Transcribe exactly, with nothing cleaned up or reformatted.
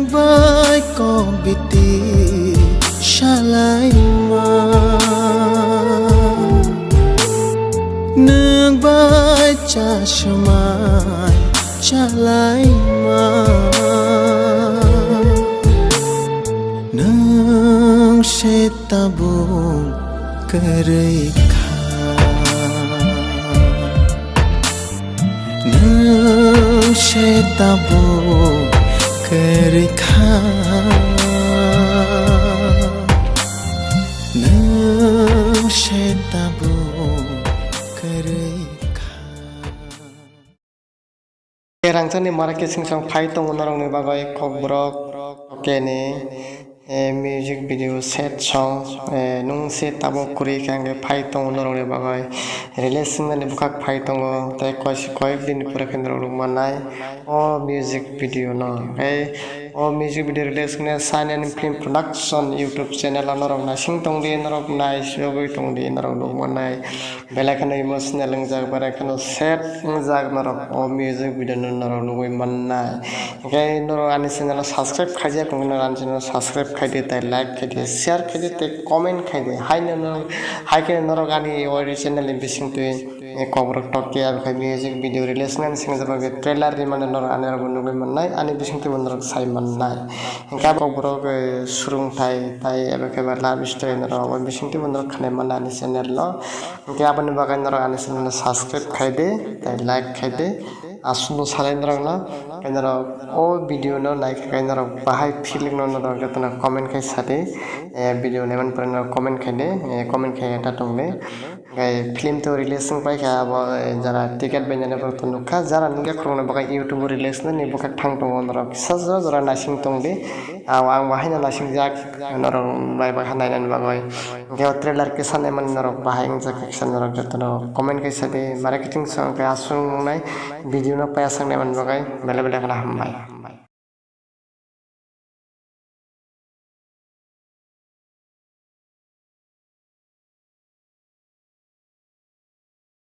Bai kok biti salaima, nwng bai chasmai chalaima, nwng se tabuk kwrwi kha. Nwng se tabuk kwrwi kha. Nwng se tabuk kwrwi kha. Rangchakni mara khe sing song phai tongo norokni bagwi kokborok keni, eh, music video set song, eh, nwng se tabuk kwrwi kha hwnkhe phai tongo norokni bagwi. Release wngnani bwkhak phai tongo, tei kois-, koyek din pore khe norok nukmannai o music video no. Tei o music video release wngkhe Shine and Film Production YouTube channel o norok naising tongdi, norok naisugwi tongdi, norok nukmannai. Belai kheno emotional wngjak, belai kheno sad wngjak norok o music video no norok nugwi mannai. Hwnkhe norok ani channel o subscribe khaijak wngkhe norok ani channel o subscribe khaidi, tei like khaidi, share khaidi, tei comment khaidi. Haino norok, hai khe norok ani o channel ni bisingtwi, eh, kokborok tokya, omo khe music video release wngnani swngjak bagwi trailer rimani norok ani oro bo nugwi mannai, ani bisingtwi bo norok sai mannai. Hwnkhe kokborok, eh, surungthai, tai abo khe ba love story norok abo bisingtwi bo norok khnai mannai ani channel o. Hwnkhe aboni bagwi norok ani channel no subscribe khai di, tei like khai di. Aswkno sanai norokno, tei norok o video no naikhe norok bahai feeling no norok jotono comment khai sa di. Eh, video naimani pore norok comment khai di, eh, comment khai ta tong di. Hwnkhe film to release wng paikha abo, eh, jara ticket bainani borok to nukha, jara nukya khoroknwi bagwi YouTube o release wngnani bwkhak thang tongo norok kisa jora jora naising tong di. Ang, ang bahaino naisingjak, norok bai bakha nainani bagwi. Hwnkhe o trailer kisa naimani norok bahai wngjak kisa norok jotono comment kaisa di, mare kiting song khe aswk wngnai video no payasang naimani bagwi belai belai kheno hambai.